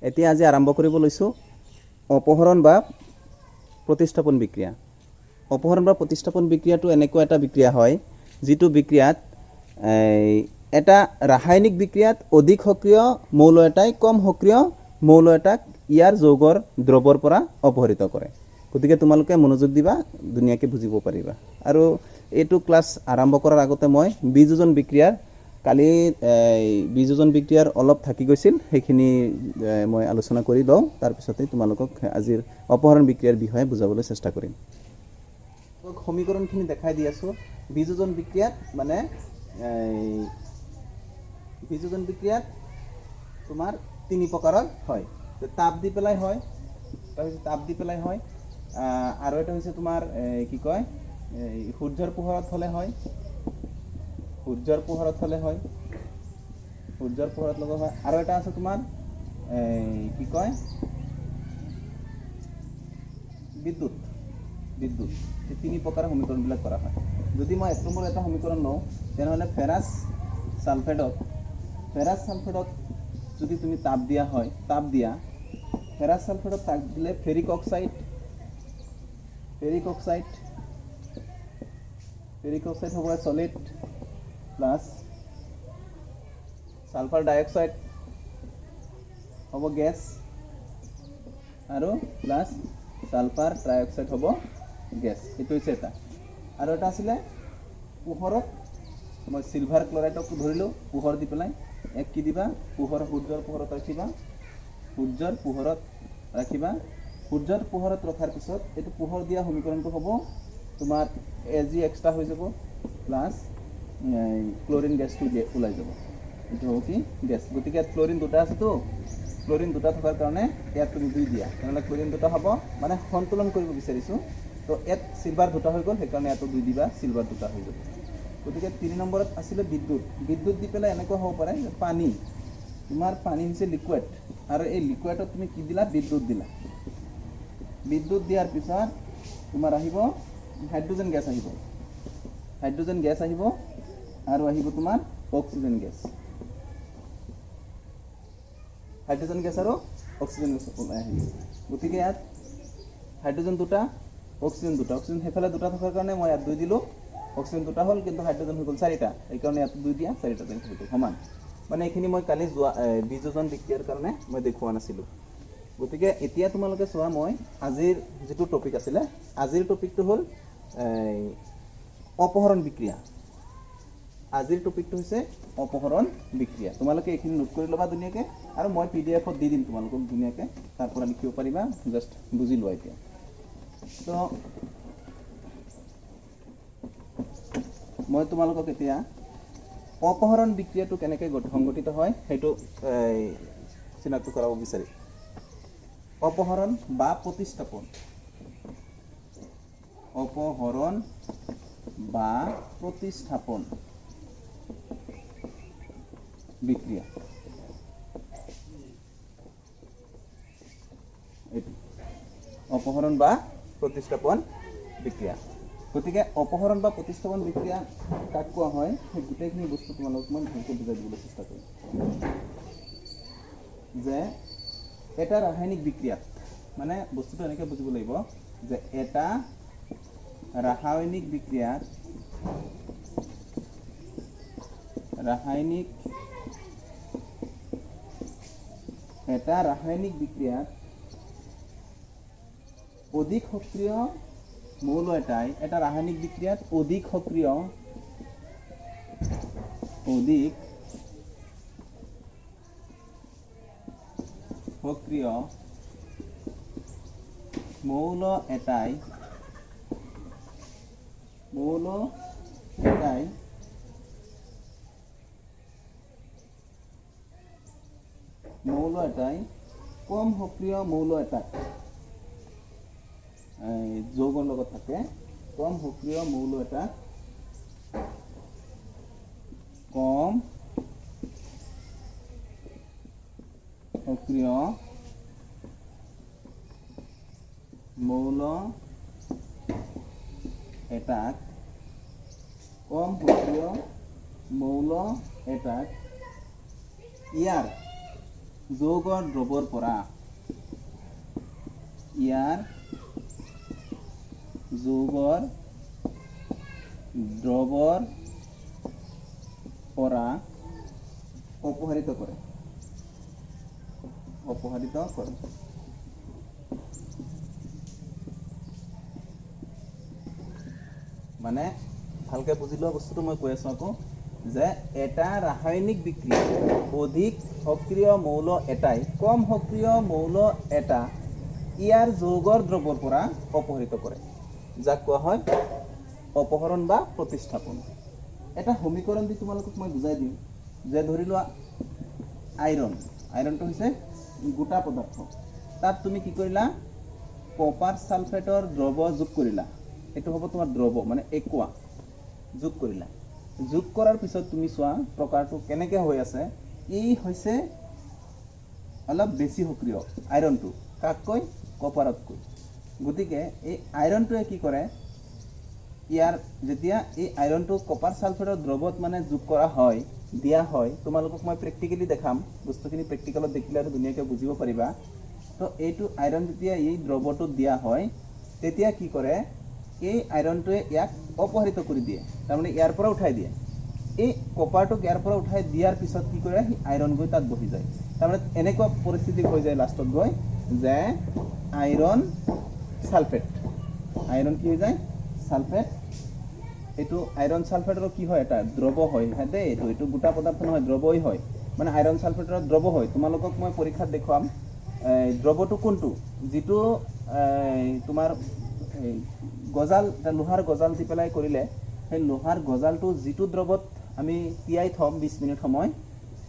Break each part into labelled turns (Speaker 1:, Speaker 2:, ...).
Speaker 1: এতিয়া আজি আৰম্ভ কৰিব লৈছোঁ অপহৰণ বা প্ৰতিস্থাপন বিক্ৰিয়া। অপহৰণ বা প্ৰতিস্থাপন বিক্ৰিয়াটো এনেকুৱা এটা বিক্ৰিয়া হয় যিটো বিক্ৰিয়াত এটা ৰাসায়নিক বিক্ৰিয়াত অধিক সক্ৰিয় মৌল এটাই কম সক্ৰিয় মৌল এটাক ইয়াৰ যৌগৰ দ্ৰৱৰ পৰা অপহৰিত কৰে। গতিকে তোমালোকে মনোযোগ দিবা, ধুনীয়াকৈ বুজিব পাৰিবা। আৰু এইটো ক্লাছ আৰম্ভ কৰাৰ আগতে মই বিযোজন বিক্ৰিয়াৰ কালি বিযোজন বিক্ৰিয়াৰ অলপ থাকি গৈছিল, সেইখিনি মই আলোচনা কৰি লওঁ, তাৰপিছতে তোমালোকক আজিৰ অপহৰণ বিক্ৰিয়াৰ বিষয়ে বুজাবলৈ চেষ্টা কৰিম। সমীকৰণখিনি দেখাই দি আছোঁ। বিযোজন বিক্ৰিয়াত মানে বিযোজন বিক্ৰিয়াত তোমাৰ তিনি প্ৰকাৰৰ হয়। তাপ দি পেলাই হয়, তাৰপিছত তাপ দি পেলাই হয়, আৰু এটা হৈছে তোমাৰ কি কয় সূৰ্যৰ পোহৰত হ'লে হয়, সূৰ্যৰ পোহৰত হ'লে হয়, সূৰ্যৰ পোহৰত লগা হয়। আৰু এটা আছে তোমাৰ কি কয় বিদ্যুৎ, বিদ্যুৎ। এই তিনি প্ৰকাৰৰ সমীকৰণবিলাক কৰা হয়। যদি মই এক নম্বৰ এটা সমীকৰণ লওঁ, তেনেহ'লে ফেৰাছ ছালফেটত, ফেৰাছ ছালফেটত যদি তুমি তাপ দিয়া হয়, তাপ দিয়া ফেৰাছ ছালফেটত তাপ দিলে ferric oxide, ferric oxide, ferric oxide হ'ব চলিড প্লাছ ছালফাৰ ডাইঅক্সাইড হ'ব গেছ আৰু প্লাছ ছালফাৰ ট্ৰাইঅক্সাইড হ'ব গেছ। এইটো হৈছে এটা। আৰু এটা আছিলে পোহৰত, মই চিলভাৰ ক্লৰাইডক ধৰিলোঁ, পোহৰ দি পেলাই এক কি দিবা, পোহৰ, সূৰ্যৰ পোহৰত ৰাখিবা, সূৰ্যৰ পোহৰত ৰাখিবা। সূৰ্যৰ পোহৰত ৰখাৰ পিছত এইটো পোহৰ দিয়া সমীকৰণটো হ'ব তোমাৰ এ জি এক্সট্ৰা হৈ যাব প্লাছ ক্লৰিন গেছটো ওলাই যাব। এইটো হ'ব কি গেছ। গতিকে ইয়াত ক্লৰিন দুটা আছেতো, ক্লৰিন দুটা থকাৰ কাৰণে ইয়াত তুমি দুই দিয়া, তেনেহ'লে ক্লৰিন দুটা হ'ব, মানে সন্তুলন কৰিব বিচাৰিছোঁ। তো ইয়াত চিলভাৰ দুটা হৈ গ'ল, সেইকাৰণে ইয়াতো দুই দিবা, চিলভাৰ দুটা হৈ যাব। গতিকে তিনি নম্বৰত আছিলে বিদ্যুৎ। বিদ্যুৎ দি পেলাই এনেকুৱা হ'ব পাৰে যে পানী, তোমাৰ পানী হৈছে লিকুইড, আৰু এই লিকুইডত তুমি কি দিলা, বিদ্যুৎ দিলা। বিদ্যুৎ দিয়াৰ পিছত তোমাৰ আহিব হাইড্ৰজেন গেছ আহিব, হাইড্ৰজেন গেছ আহিব, আৰু আহিব তোমাৰ অক্সিজেন গেছ, হাইড্ৰজেন গেছ আৰু অক্সিজেন গেছ ওলাই আহিব। গতিকে ইয়াত হাইড্ৰজেন দুটা, অক্সিজেন দুটা, অক্সিজেন সেইফালে দুটা থকাৰ কাৰণে মই ইয়াত দুই দিলোঁ, অক্সিজেন দুটা হ'ল, কিন্তু হাইড্ৰজেন হৈ গ'ল চাৰিটা, সেইকাৰণে ইয়াত দুই দিয়া, চাৰিটা হৈ গ'ল সমান। মানে এইখিনি মই কালি যোৱা বিযোজন বিক্ৰিয়াৰ কাৰণে মই দেখুওৱা নাছিলোঁ। গতিকে এতিয়া তোমালোকে চোৱা, মই আজিৰ যিটো টপিক আছিলে, আজিৰ টপিকটো হ'ল অপহৰণ বিক্ৰিয়া। আজিৰ টপিকটো হৈছে অপহৰণ বিক্ৰিয়া। তোমালোকে এইখিনি নোট কৰি ল'বা ধুনীয়াকৈ, আৰু মই পি ডি এফত দি দিম তোমালোকক ধুনীয়াকৈ, তাৰ পৰা লিখিব পাৰিবা। জাষ্ট বুজি লোৱা এতিয়া। তো মই তোমালোকক এতিয়া অপহৰণ বিক্ৰিয়াটো কেনেকৈ সংগঠিত হয় সেইটো চিনাক্ত কৰাব বিচাৰিম। অপহৰণ বা প্ৰতিস্থাপন, অপহৰণ বা প্ৰতিস্থাপন বিক্ৰিয়া। এইটো অপহৰণ বা প্ৰতিস্থাপন বিক্ৰিয়া। গতিকে অপহৰণ বা প্ৰতিস্থাপন বিক্ৰিয়া কাক কোৱা হয়, সেই গোটেইখিনি বস্তু তোমালোকক মই ভালকৈ বুজাই দিবলৈ চেষ্টা কৰিম। যে এটা ৰাসায়নিক বিক্ৰিয়াত, মানে বস্তুটো এনেকৈ বুজিব লাগিব যে এটা ৰাসায়নিক বিক্ৰিয়াত, ৰাসায়নিক এটা ৰাসায়নিক বিক্ৰিয়াত অধিক সক্ৰিয় মৌল এটাই, এটা ৰাসায়নিক বিক্ৰিয়াত অধিক সক্ৰিয়, অধিক সক্ৰিয় মৌল এটাই, মৌল এটাই মৌল এটাই কম সক্ৰিয় মৌল এটাক যৌগৰ লগত থাকে, কম সক্ৰিয় মৌল এটাক, কম সক্ৰিয় মৌল এটাক, কম সক্ৰিয় মৌল এটাক ইয়াৰ যৌগৰ দ্ৰৱৰ পৰা ইয়াৰ যৌগৰ দ্ৰৱৰ পৰা অপসাৰিত কৰে, অপসাৰিত কৰে। মানে ভালকে বুজি লোৱা বস্তুটো মই কৈ আছো আকৌ, যে এটা ৰাসায়নিক বিক্ৰিয়া অধিক সক্ৰিয় মৌল এটাই কম সক্ৰিয় মৌল এটা ইয়াৰ যৌগৰ দ্ৰৱৰ পৰা অপহৃত কৰে, যাক কোৱা হয় অপহৰণ বা প্ৰতিস্থাপন। এটা সমীকৰণ দি তোমালোকক মই বুজাই দিম যে ধৰি লোৱা আইৰণ, আইৰণটো হৈছে গোটা পদাৰ্থ, তাত তুমি কি কৰিলা কপাৰ ছালফেটৰ দ্ৰৱ যোগ কৰিলা, এইটো হ'ব তোমাৰ দ্ৰৱ মানে একোৱা যোগ কৰিলা। যোগ কৰাৰ পিছত তুমি চোৱা প্ৰকাৰটো কেনেকৈ হৈ আছে, ই হৈছে অলপ বেছি সক্ৰিয় আইৰণটো কাতকৈ কপাৰতকৈ। গতিকে এই আইৰণটোৱে কি কৰে, ইয়াৰ যেতিয়া এই আইৰণটো কপাৰ ছালফেটৰ দ্ৰৱত মানে যোগ কৰা হয়, দিয়া হয়, তোমালোকক মই প্ৰেক্টিকেলি দেখাম বস্তুখিনি, প্ৰেক্টিকেলত দেখিলে আৰু ধুনীয়াকৈ বুজিব পাৰিবা। তো এইটো আইৰণ যেতিয়া এই দ্ৰৱটোত দিয়া হয় তেতিয়া কি কৰে, এই আইৰণটোৱে ইয়াক অপহৃত কৰি দিয়ে, তাৰমানে ইয়াৰ পৰা উঠাই দিয়ে। এই কপাৰটোক ইয়াৰ পৰা উঠাই দিয়াৰ পিছত কি কৰে, সি আইৰণ গৈ তাত বহি যায়। তাৰমানে এনেকুৱা পৰিস্থিতি হৈ যায় লাষ্টত গৈ যে আইৰণ ছালফেট, আইৰণ কি হৈ যায় ছালফেট। এইটো আইৰণ ছালফেটৰ কি হয়, এটা দ্ৰৱ হয় দেই, এইটো এইটো গোটা পদাৰ্থ নহয়, দ্ৰৱই হয়, মানে আইৰণ ছালফেটৰ দ্ৰৱ হয়। তোমালোকক মই পৰীক্ষাত দেখুৱাম দ্ৰৱটো কোনটো, যিটো তোমাৰ গজাল, লোহাৰ গজাল দি পেলাই কৰিলে সেই লোহাৰ গজালটো যিটো দ্ৰৱত আমি তিয়াই থ'ম 20 মিনিট সময়,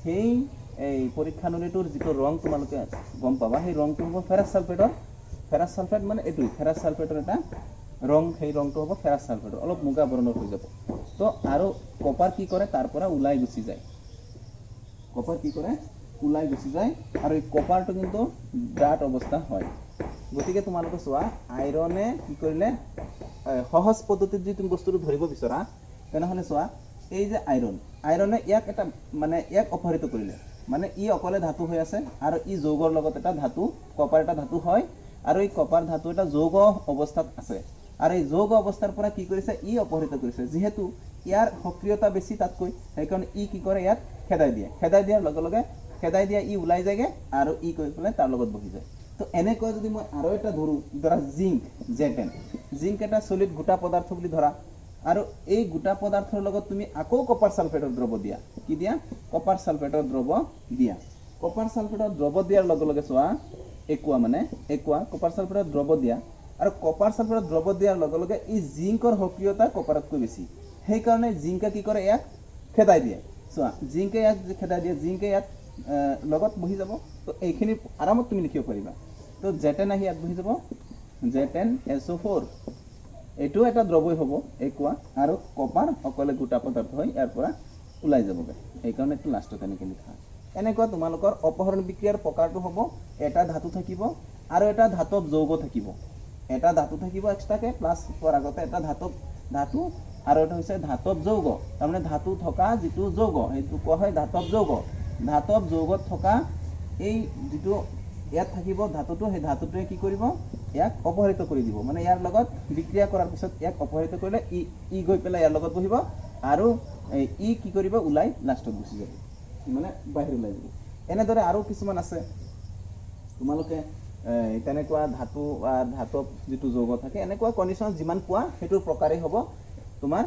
Speaker 1: সেই এই পৰীক্ষা নলীটোৰ যিটো ৰং তোমালোকে গম পাবা, সেই ৰংটো হ'ব ফেৰাছ ছালফেটৰ। ফেৰাছ ছালফেট মানে এইটোৱেই, ফেৰাছ ছালফেটৰ এটা ৰং, সেই ৰংটো হ'ব ফেৰাছ ছালফেটৰ, অলপ মুগা বৰণৰ হৈ যাব। তো আৰু কপাৰ কি কৰে, তাৰ পৰা ওলাই গুচি যায়, কপাৰ কি কৰে ওলাই গুচি যায়, আৰু এই কপাৰটো কিন্তু ডাঠ অৱস্থা হয়। গতিকে তোমালোকে চোৱা আইৰণে কি কৰিলে, সহজ পদ্ধতিত যদি তুমি বস্তুটো ধৰিব বিচৰা তেনেহ'লে চোৱা এই যে আইৰণ, আইৰণে ইয়াক এটা মানে ইয়াক অপহৃত কৰিলে, মানে ই অকলে ধাতু হৈ আছে আৰু ই যৌগৰ লগত এটা ধাতু, কপাৰ এটা ধাতু হয়, আৰু এই কপাৰ ধাতু এটা যৌগ অৱস্থাত আছে, আৰু এই যৌগ অৱস্থাৰ পৰা কি কৰিছে, ই অপহৃত কৰিছে। যিহেতু ইয়াৰ সক্ৰিয়তা বেছি তাতকৈ, সেইকাৰণে ই কি কৰে, ইয়াত খেদাই দিয়ে, খেদাই দিয়াৰ লগে লগে খেদাই দিয়া ই ওলাই যায়গৈ আৰু ই গৈ পেলাই তাৰ লগত বহি যায়। তো এনেকুৱা যদি মই আৰু এটা ধৰোঁ, ধৰা জিংক, Zn, zinc এটা চলিড গোটা পদাৰ্থ বুলি ধৰা, আৰু এই গোটা পদাৰ্থৰ লগত তুমি আকৌ কপাৰ ছালফেটৰ দ্ৰৱ দিয়া, কি দিয়া, কপাৰ ছালফেটৰ দ্ৰৱ দিয়া। কপাৰ ছালফেটৰ দ্ৰৱ দিয়াৰ লগে লগে চোৱা একোৱা মানে একোৱা কপাৰ ছালফেটৰ দ্ৰৱ দিয়া, আৰু কপাৰ ছালফেটৰ দ্ৰৱ দিয়াৰ লগে লগে এই জিংকৰ সক্ৰিয়তা কপাৰতকৈ বেছি, সেইকাৰণে জিংকে কি কৰে, ইয়াক খেদাই দিয়ে। চোৱা জিংকে ইয়াক খেদাই দিয়ে, জিংকে ইয়াত লগত বহি যাব। তো এইখিনি আৰামত তুমি লিখিব পাৰিবা। তো Zn আহি ইয়াত বহি যাব, ZnSO4, এইটো এটা দ্ৰৱই হ'ব একোৱা, আৰু কপাৰ অকলে গোটা পদাৰ্থ হৈ ইয়াৰ পৰা ওলাই যাবগৈ, সেইকাৰণে এইটো লাষ্টত এনেকৈ লিখা। এনেকুৱা তোমালোকৰ অপহৰণ বিক্ৰিয়াৰ প্ৰকাৰটো হ'ব, এটা ধাতু থাকিব আৰু এটা ধাতৱ যৌগ থাকিব, এটা ধাতু থাকিব এক্সট্ৰাকৈ প্লাছ পোৱাৰ আগতে এটা ধাতৱ ধাতু আৰু এটা হৈছে ধাতৱ যৌগ, তাৰমানে ধাতু থকা যিটো যৌগ সেইটো কোৱা হয় ধাতৱ যৌগ। ধাতৱ যৌগত থকা এই যিটো ইয়াত থাকিব ধাতুটো, সেই ধাতুটোৱে কি কৰিব, ইয়াক অপহৃত কৰি দিব, মানে ইয়াৰ লগত বিক্ৰিয়া কৰাৰ পিছত ইয়াক অপহৃত কৰিলে ই ই গৈ পেলাই ইয়াৰ লগত বহিব, আৰু ই কি কৰিব, ওলাই লাষ্টত গুচি যাব, মানে বাহিৰ ওলাই যাব। এনেদৰে আৰু কিছুমান আছে, তোমালোকে তেনেকুৱা ধাতু বা ধাতৱ যিটো যৌগ থাকে এনেকুৱা কণ্ডিশ্যন যিমান পোৱা সেইটোৰ প্ৰকাৰেই হ'ব তোমাৰ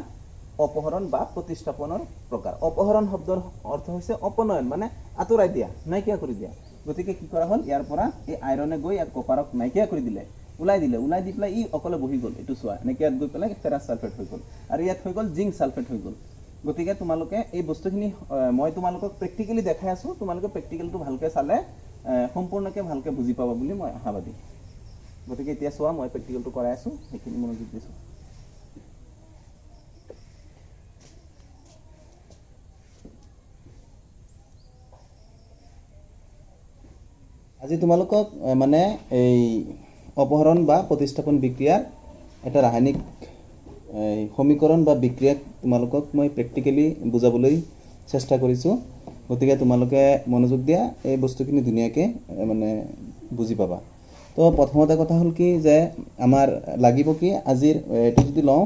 Speaker 1: অপহৰণ বা প্ৰতিস্থাপনৰ প্ৰকাৰ। অপহৰণ শব্দৰ অৰ্থ হৈছে অপনয়ন, মানে আঁতৰাই দিয়া, নাইকিয়া কৰি দিয়া। গতিকে কি কৰা হ'ল, ইয়াৰ পৰা এই আইৰণে গৈ ইয়াক কপাৰক নাইকিয়া কৰি দিলে, ওলাই দিলে, ওলাই দি পেলাই ই অকলে বহি গ'ল। এইটো চোৱা এনেকৈ ইয়াত গৈ পেলাই ফেৰাছ ছালফেট হৈ গ'ল, আৰু ইয়াত হৈ গ'ল জিংক ছালফেট হৈ গ'ল। গতিকে তোমালোকে এই বস্তুখিনি মই তোমালোকক প্ৰেক্টিকেলি দেখাই আছোঁ, তোমালোকে প্ৰেক্টিকেলটো ভালকৈ চালে সম্পূৰ্ণকৈ ভালকৈ বুজি পাবা বুলি মই আশাবাদী। গতিকে এতিয়া চোৱা মই প্ৰেক্টিকেলটো কৰাই আছোঁ, সেইখিনি মনোযোগ দিছোঁ। আজি তোমালোকক মানে এই অপহৰণ বা প্ৰতিস্থাপন বিক্ৰিয়াৰ এটা ৰাসায়নিক সমীকৰণ বা বিক্ৰিয়াক তোমালোকক মই প্ৰেক্টিকেলি বুজাবলৈ চেষ্টা কৰিছোঁ। গতিকে তোমালোকে মনোযোগ দিয়া, এই বস্তুখিনি ধুনীয়াকৈ মানে বুজি পাবা। তো প্ৰথমতে কথা হ'ল কি যে আমাৰ লাগিব কি আজিৰ এইটো যদি লওঁ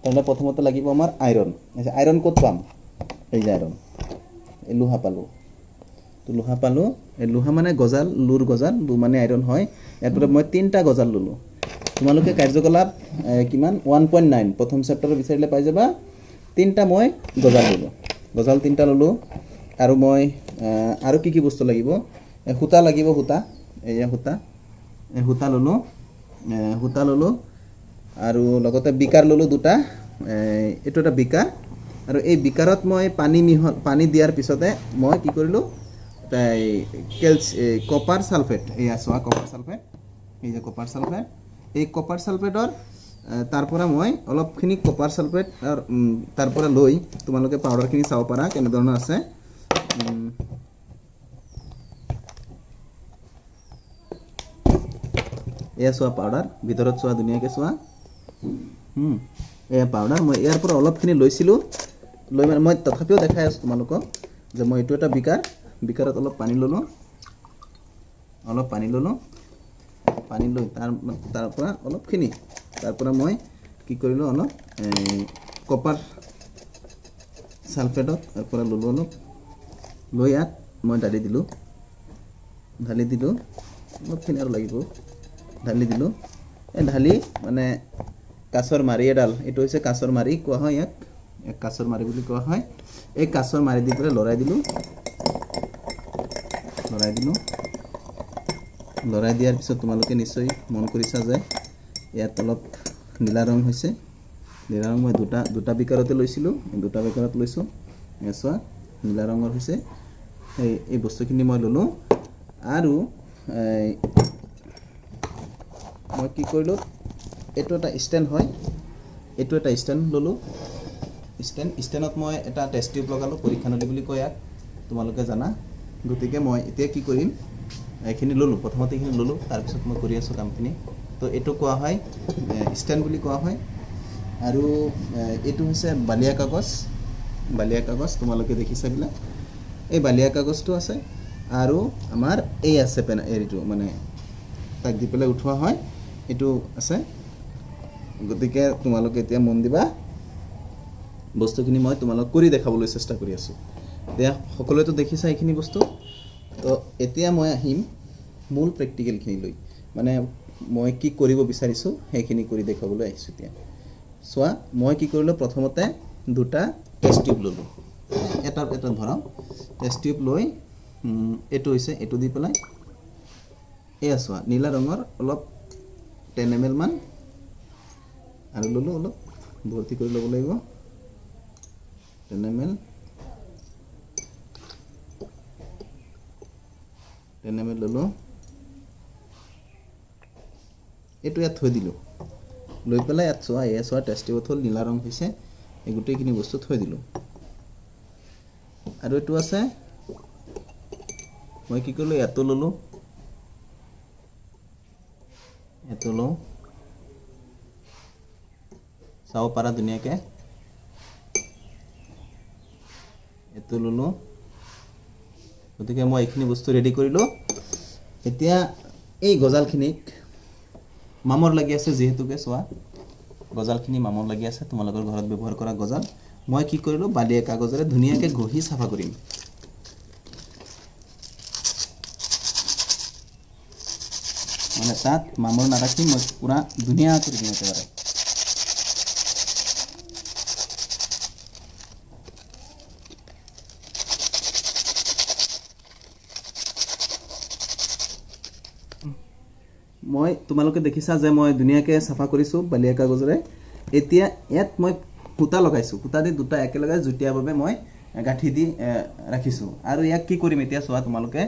Speaker 1: তেনেহ'লে প্ৰথমতে লাগিব আমাৰ আইৰণ। আইৰণ ক'ত পাম? এই যে আইৰণ, এই লোহা পালোঁ, তো লোহা পালোঁ। এই লোহা মানে গজাল, লোৰ গজাল, লো মানে আইৰণ হয়। ইয়াৰ পৰা মই 3টা গজাল ল'লোঁ। তোমালোকে কাৰ্যকলাপ কিমান 1.9 প্ৰথম চেপ্টাৰত বিচাৰিলে পাই যাবা। 3টা মই গজাল ল'লোঁ, গজাল 3টা ল'লোঁ। আৰু মই আৰু কি কি বস্তু লাগিব? সূতা লাগিব, সূতা, এয়া সূতা, এই সূতা ল'লোঁ, সূতা ল'লোঁ। আৰু লগতে বিকাৰ ল'লোঁ 2টা, এইটো এটা বিকাৰ। আৰু এই বিকাৰত মই পানী দিয়াৰ পিছতে মই কি কৰিলোঁ, কপাৰ ছালফেট, এয়া চোৱা কপাৰ ছালফেট, এই যে কপাৰ ছালফেট, এই কপাৰ ছালফেটৰ তাৰ পৰা মই অলপখিনি কপাৰ ছালফেট তাৰ পৰা লৈ তোমালোকে পাউডাৰখিনি চাব পাৰা কেনেধৰণৰ আছে। এয়া চোৱা পাউডাৰ, ভিতৰত চোৱা ধুনীয়াকৈ চোৱা। এয়া পাউডাৰ মই ইয়াৰ পৰা অলপখিনি লৈছিলোঁ, লৈ মানে মই তথাপিও দেখাই আছোঁ তোমালোকক যে মই এইটো এটা বিকাৰ, বিকাৰত অলপ পানী ল'লোঁ, অলপ পানী ল'লোঁ, পানী লৈ তাৰ পৰা অলপখিনি, তাৰ পৰা মই কি কৰিলোঁ, অলপ কপাৰ ছালফেটত তাৰ পৰা ল'লোঁ অলপ, লৈ ইয়াত মই ঢালি দিলোঁ, ঢালি দিলোঁ, অলপখিনি আৰু লাগিব, ঢালি দিলোঁ। এই ঢালি মানে কাছৰ মাৰি এডাল, এইটো হৈছে কাছৰ মাৰি কোৱা হয় ইয়াক, ইয়াক কাছৰ মাৰি বুলি কোৱা হয়। এই কাছৰ মাৰি দি পেলাই লৰাই দিলোঁ, লৰাই দিলোঁ। লৰাই দিয়াৰ পিছত তোমালোকে নিশ্চয় মন কৰিছা যে ইয়াত অলপ নীলা ৰং হৈছে। নীলা ৰং মই দুটা বিকাৰতে লৈছিলোঁ, দুটা বিকাৰত লৈছোঁ। চোৱা নীলা ৰঙৰ হৈছে। এই বস্তুখিনি মই ল'লোঁ। আৰু মই কি কৰিলোঁ, এইটো এটা ষ্টেণ্ড হয়, এইটো এটা ষ্টেণ্ড ল'লোঁ। ষ্টেণ্ডত মই এটা টেষ্ট টিউব লগালোঁ, পৰীক্ষা নলী বুলি কয় ইয়াক, তোমালোকে জানা। গতিকে মই এতিয়া কি কৰিম, এইখিনি ল'লোঁ, প্ৰথমতে এইখিনি ল'লোঁ, তাৰপিছত মই কৰি আছোঁ কামখিনি। তো এইটো কোৱা হয় ষ্টেণ্ড বুলি কোৱা হয়। আৰু এইটো হৈছে বালিয়া কাগজ, বালিয়া কাগজ তোমালোকে দেখিছা এইবিলাক, এই বালিয়া কাগজটো আছে। আৰু আমাৰ এই আছে পেন, হেৰিটো মানে তাক দি পেলাই উঠোৱা হয়, এইটো আছে। গতিকে তোমালোকে এতিয়া মন দিবা, বস্তুখিনি মই তোমালোক কৰি দেখাবলৈ চেষ্টা কৰি আছোঁ। এতিয়া সকলোৱেতো দেখিছা এইখিনি বস্তু। তো এতিয়া মই আহিম মূল প্ৰেক্টিকেলখিনিলৈ, মানে মই কি কৰিব বিচাৰিছোঁ সেইখিনি কৰি দেখুৱাবলৈ আহিছোঁ। এতিয়া চোৱা মই কি কৰিলোঁ, প্ৰথমতে 2টা টেষ্ট টিউব ল'লোঁ, এটা এটা ভৰাওঁ টেষ্ট টিউব লৈ, এইটো হৈছে, এইটো দি পেলাই এয়া চোৱা নীলা ৰঙৰ অলপ 10 ml মান আৰু ল'লোঁ, অলপ ভৰ্তি কৰি ল'ব লাগিব, 10 ml, 10 ml ল'লোঁ। এইটো ইয়াত থৈ দিলোঁ, লৈ পেলাই ইয়াত চোৱা, এয়া চোৱা টেষ্ট টিউবত হ'ল, নীলা ৰং হৈছে, এই গোটেইখিনি বস্তু থৈ দিলোঁ। আৰু এইটো আছে, মই কি কৰিলোঁ, ইয়াতো ল'লোঁ, ইয়াতো লওঁ, চাব পাৰা ধুনীয়াকৈ, এইটো ল'লোঁ। গতিকে মই এইখিনি বস্তু ৰেডি কৰিলোঁ। এতিয়া এই গজালখিনিক মামৰ লাগি আছে, যিহেতুকে চোৱা গজালখিনি মামৰ লাগি আছে, তোমালোকৰ ঘৰত ব্যৱহাৰ কৰা গজাল। মই কি কৰিলোঁ, বালিয়া কাগজেৰে ধুনীয়াকৈ ঘঁহি চাফা কৰিম। মানে তাত মামৰ নাৰাখি মই পূৰা ধুনীয়া কৰি দিম একেবাৰে। মই তোমালোকে দেখিছা যে মই ধুনীয়াকৈ চাফা কৰিছোঁ বালিয়া কাগজেৰে। এতিয়া ইয়াত মই সূতা লগাইছোঁ, সূতা দি দুটা একেলগে যুটীয়াভাৱে মই গাঁঠি দি ৰাখিছোঁ। আৰু ইয়াক কি কৰিম এতিয়া চোৱা তোমালোকে,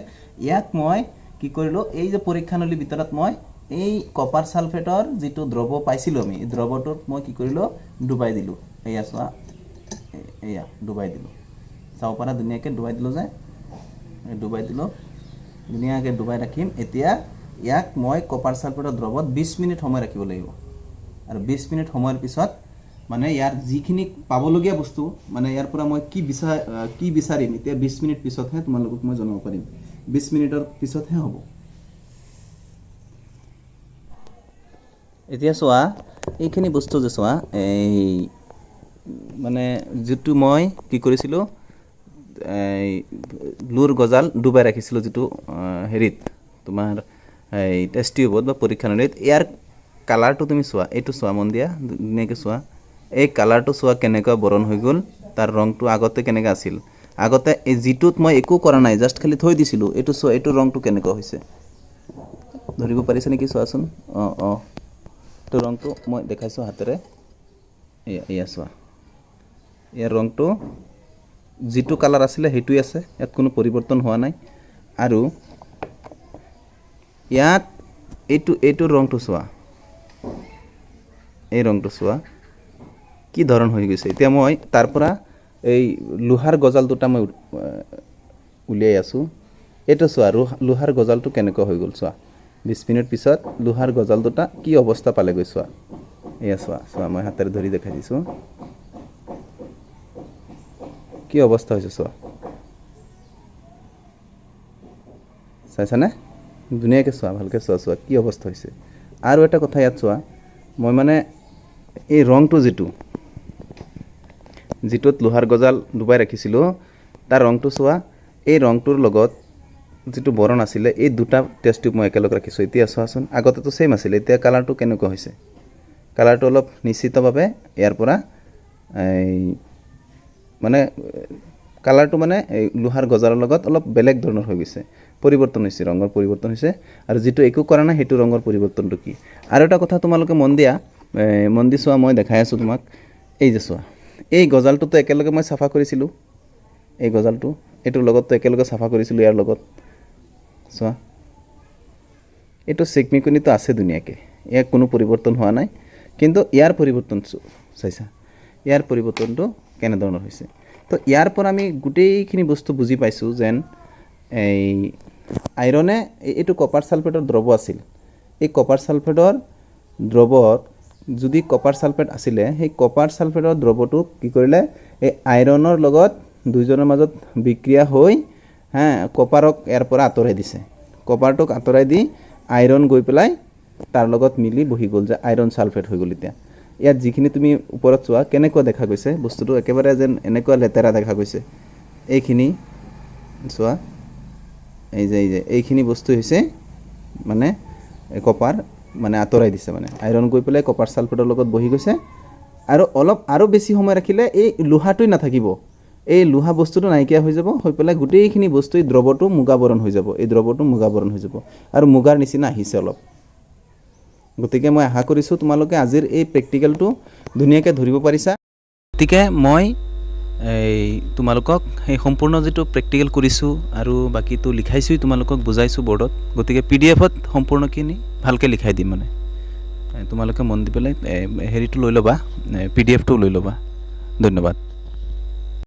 Speaker 1: ইয়াক মই কি কৰিলোঁ, এই যে পৰীক্ষা নলীৰ ভিতৰত মই এই কপাৰ ছালফেটৰ যিটো দ্ৰৱ পাইছিলোঁ আমি, এই দ্ৰৱটোত মই কি কৰিলোঁ, ডুবাই দিলোঁ। এয়া চোৱা, এয়া ডুবাই দিলোঁ, চাব পাৰা ধুনীয়াকৈ ডুবাই দিলোঁ যে, ডুবাই দিলোঁ, ধুনীয়াকৈ ডুবাই ৰাখিম। এতিয়া ইয়াক মই কপাৰ ছালফেটৰ দ্ৰৱত 20 মিনিট সময় ৰাখিব লাগিব। আৰু 20 মিনিট সময়ৰ পিছত মানে ইয়াৰ যিখিনি পাবলগীয়া বস্তু, মানে ইয়াৰ পৰা মই কি বিচাৰিম এতিয়া 20 মিনিট পিছতহে তোমালোকক মই জনাব পাৰিম। 20 মিনিটৰ পিছতহে হ'ব। এতিয়া চোৱা, এইখিনি বস্তু যে চোৱা, এই মানে যিটো মই কি কৰিছিলোঁ, এই লোৰ গজাল ডুবাই ৰাখিছিলোঁ যিটো হেৰিত তোমাৰ এই টেষ্ট টিউবত বা পৰীক্ষা নলীত, ইয়াৰ কালাৰটো তুমি চোৱা, এইটো চোৱা, মন দিয়া ধুনীয়াকৈ চোৱা, এই কালাৰটো চোৱা কেনেকুৱা বৰণ হৈ গ'ল, তাৰ ৰংটো আগতে কেনেকুৱা আছিল। আগতে এই যিটোত মই একো কৰা নাই, জাষ্ট খালি থৈ দিছিলোঁ, এইটো চোৱা, এইটো ৰংটো কেনেকুৱা হৈছে, ধৰিব পাৰিছে নেকি চোৱাচোন। অঁ অঁ, এইটো ৰংটো মই দেখাইছোঁ হাতেৰে, এয়া চোৱা, ইয়াৰ ৰংটো যিটো কালাৰ আছিলে সেইটোৱে আছে, ইয়াত কোনো পৰিৱৰ্তন হোৱা নাই। আৰু ইয়াত এইটো ৰংটো চোৱা, এই ৰংটো চোৱা কি ধৰণ হৈ গৈছে। এতিয়া মই তাৰ পৰা এই লোহাৰ গজাল দুটা মই উলিয়াই আছোঁ, এইটো চোৱা, লোহাৰ গজালটো কেনেকুৱা হৈ গ'ল চোৱা। 20 মিনিট পিছত লোহাৰ গজাল দুটা কি অৱস্থা পালেগৈ চোৱা, এয়া চোৱা, চোৱা মই হাতেৰে ধৰি দেখাই দিছোঁ কি অৱস্থা হৈছে চোৱা, চাইছানে? ধুনীয়াকৈ চোৱা, ভালকৈ চোৱা, চোৱা কি অৱস্থা হৈছে। আৰু এটা কথা ইয়াত চোৱা, মই মানে এই ৰংটো যিটোত লোহাৰ গজাল ডুবাই ৰাখিছিলোঁ তাৰ ৰংটো চোৱা, এই ৰংটোৰ লগত যিটো বৰণ আছিলে এই দুটা টেষ্ট টিউব মই একেলগে ৰাখিছোঁ। এতিয়া চোৱাচোন, আগতেতো ছেইম আছিলে, এতিয়া কালাৰটো কেনেকুৱা হৈছে, কালাৰটো অলপ নিশ্চিতভাৱে ইয়াৰ পৰা এই মানে কালাৰটো মানে এই লোহাৰ গজালৰ লগত অলপ বেলেগ ধৰণৰ হৈ গৈছে, পৰিৱৰ্তন হৈছে, ৰঙৰ পৰিৱৰ্তন হৈছে। আৰু যিটো একো কৰা নাই সেইটো ৰঙৰ পৰিৱৰ্তনটো কি। আৰু এটা কথা তোমালোকে মন দিয়া, মন দি চোৱা, মই দেখাই আছোঁ তোমাক, এই যে চোৱা, এই গজালটোতো একেলগে মই চাফা কৰিছিলোঁ, এই গজালটো এইটোৰ লগততো একেলগে চাফা কৰিছিলোঁ ইয়াৰ লগত চোৱা, এইটো চিকমিকনিটো আছে ধুনীয়াকৈ, ইয়াৰ কোনো পৰিৱৰ্তন হোৱা নাই, কিন্তু ইয়াৰ পৰিৱৰ্তন চাইছা, ইয়াৰ পৰিৱৰ্তনটো কেনেধৰণৰ হৈছে। তো ইয়াৰ পৰা আমি গোটেইখিনি বস্তু বুজি পাইছোঁ যেন এই আইৰণে এইটো কপাৰ ছালফেটৰ দ্ৰৱ আছিল, এই কপাৰ ছালফেটৰ দ্ৰৱত যদি কপাৰ ছালফেট আছিলে, সেই কপাৰ ছালফেটৰ দ্ৰৱটোক কি কৰিলে, এই আইৰণৰ লগত দুইজনৰ মাজত বিক্ৰিয়া হৈ কপাৰক ইয়াৰ পৰা আঁতৰাই দিছে, কপাৰটোক আঁতৰাই দি আইৰণ গৈ পেলাই তাৰ লগত মিলি বহি গ'ল, যে আইৰণ ছালফেট হৈ গ'ল। এতিয়া ইয়াত যিখিনি তুমি ওপৰত চোৱা কেনেকুৱা দেখা গৈছে বস্তুটো, একেবাৰে যেন এনেকুৱা লেতেৰা দেখা গৈছে। এইখিনি চোৱা, এই যে এইখিনি বস্তু হৈছে মানে কপাৰ মানে আঁতৰাই দিছে, মানে আইৰণ গৈ পেলাই কপাৰ ছালফেটৰ লগত বহি গৈছে। আৰু অলপ আৰু বেছি সময় ৰাখিলে এই লোহাটোৱেই নাথাকিব, এই লোহা বস্তুটো নাইকিয়া হৈ যাব, হৈ পেলাই গোটেইখিনি বস্তু এই দ্ৰৱটো মুগাবৰণ হৈ যাব, এই দ্ৰৱটো মুগাবৰণ হৈ যাব আৰু মুগাৰ নিচিনা আহিছে অলপ। গতিকে মই আশা কৰিছোঁ তোমালোকে আজিৰ এই প্ৰেক্টিকেলটো ধুনীয়াকৈ ধৰিব পাৰিছা। গতিকে মই এই তোমালোকক সেই সম্পূৰ্ণ যিটো প্ৰেক্টিকেল কৰিছোঁ আৰু বাকীটো লিখাইছোঁই, তোমালোকক বুজাইছোঁ বৰ্ডত, গতিকে পি ডি এফত সম্পূৰ্ণখিনি ভালকৈ লিখাই দিম, মানে তোমালোকে মন দি পেলাই হেৰিটো লৈ ল'বা, পি ডি এফটো লৈ ল'বা। ধন্যবাদ।